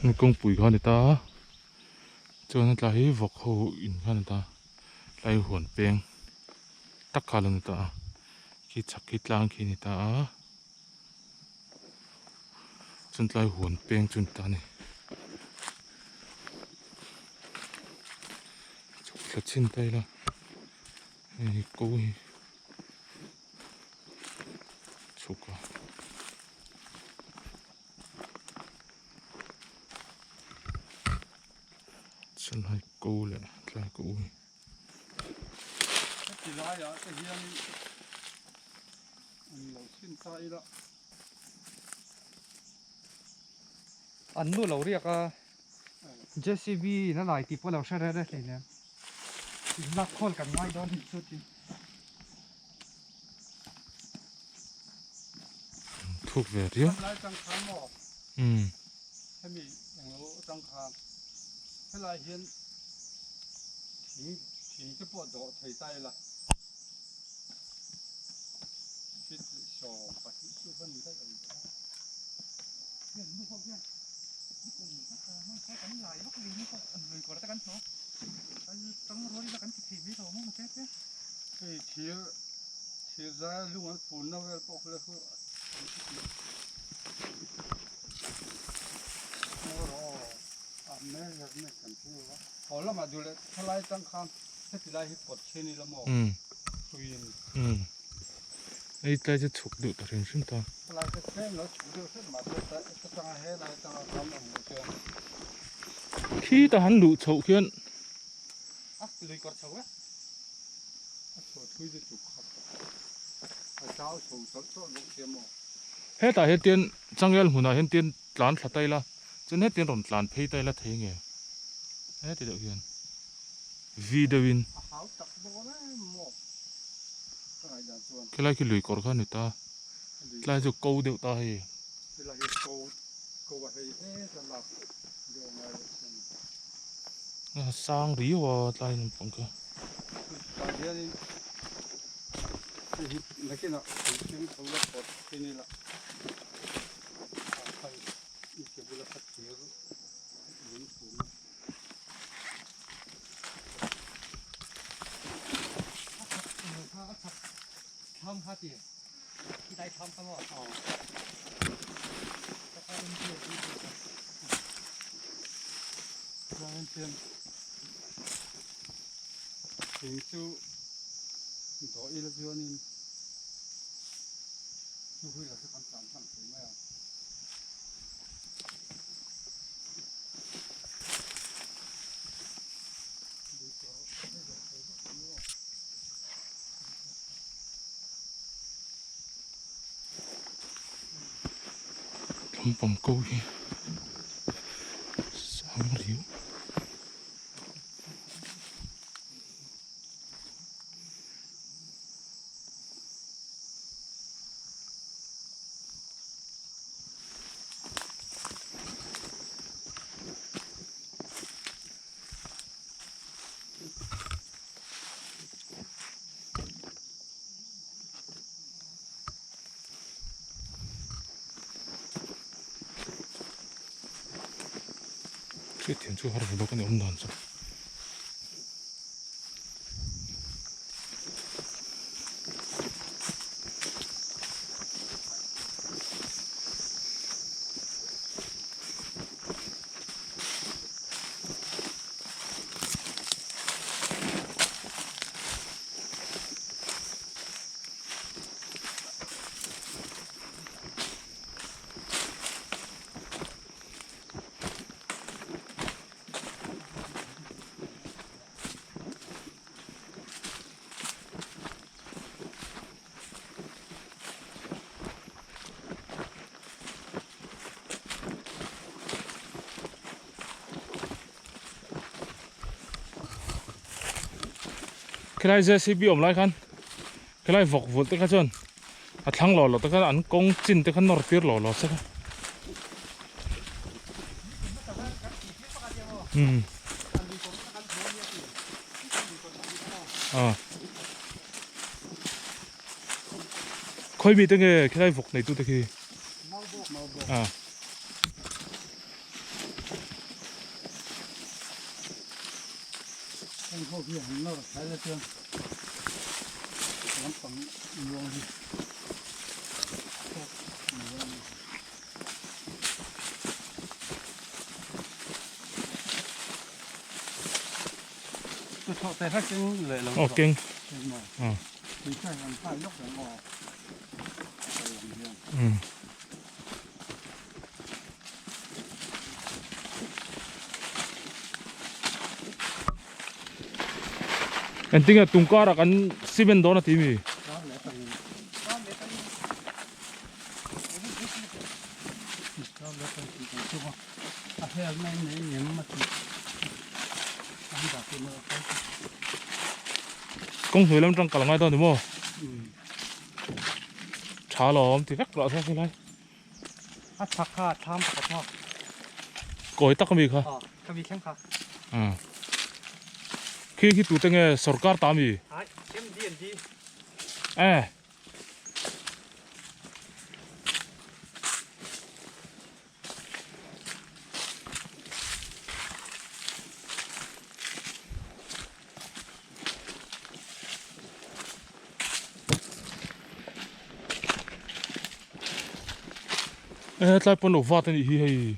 Kawngpui kha a ni ta a chuan hetlai hi vawk ho in kha a ni ta tlai huan peng tak kha a lo ni ta a khi chhak khi tlang khi a ni ta a chuan tlai huan peng chu a ni ta a ni chhuk thla chhin ta ila hei ko hi. Chhuk a. Chulai ko leh tlai ko hi. Heti laiah te hian an lo chhin ta ila. An nu lo riak a JCB in a lai tih pawh lo hre reh reh hleinem. Lak khawl kan ngai dawn hi chu ti. Thuk ve riau. Lai tang khan maw? Umm. Hemi englo atang khan helai hian thing thing te pawh dawh thei ta ila. Feet 12 chu va ni daih awm ve a. Hian nu ho hian nikum hmasa kha kan lai vak lui ni pawh an lui kawr te kan hnawh. Kal tang rual ila kan ti thei mai lo maw te te. Hei thir thir zai a lung an fun na vel pawh kha chu an ti tih maw rawh aw a measurement kan thil a haw lamah duh leh thalai tang khan heti lai hi pawt chhin ila maw hruiin Hei tlai chu chhuk deuh ta hrim hrim ta. Thalai te tlem lo chhuk deuh hret mahse ta tanga helai tanga ram ang lo chuan. Khi ta han luh chhoh khian. A lui kawr chho e. A chho thui chu chuk khap a chau chho tawlh tawlh bawk sia maw. Hetah hian tian changel hmunah hian tian tlan thla ta ila chuan hetiang rawn tlan phei ta ila thei nge heti deuh hian vi deuhin. A hau tak dawn em maw ka ngaihdan chuan. Khilai khi lui kawr kha a ni ta tlai chu ko deuh ta hei. Khilai hi ko ko a hei het a lak deuh a ngai lo sin. A sang riau a tlai lampang kha. Tah hianin hei hi nakinah thing tho la pawt thin ila ah khan i ke bula kha thir lung fun a. A chhak kha a chhak thlam kha ti khi dai thlam kha maw? Aw. Ka kha en chu ti ti. Chuan chuan thing chu dawh ila chuanin chu hui la chu kan tlan hman thei mai a. Lampang ko hi sang riau. Hriatthiam chu har ve bawk a ni awm dan chu. Khilai JCB awm lai khan khilai vawk vulh te kha chuan a thlang lawh lawh te khan an kawng chin te kha nawr tir lawh lawh se kha umm ah khawi mi te nge khilai vawk nei tu te khi ah. Heng ho hi an nawr thlai la chuan lampang luang hi tawk mai a ni. Tuthlawh te kha keng leh lo Aw keng. Aw. Tui kha han hai lawk reng aw. Kal lam hian. Umm. Engtinge tungkara kan cement dawn a ti mi? Kawng hnuai lam atang kal angai dawn ni maw? Tha lawm ti vek rawh se helai. A chhak kha thlam pakhat maw? Kawi tak ami kha. Aw, ka mi thleng kha. Umm. Khi khi tute nge sorkar ta ami? Ai, MDND. Eh. Eh tlai pawn lo vat anih hi hei.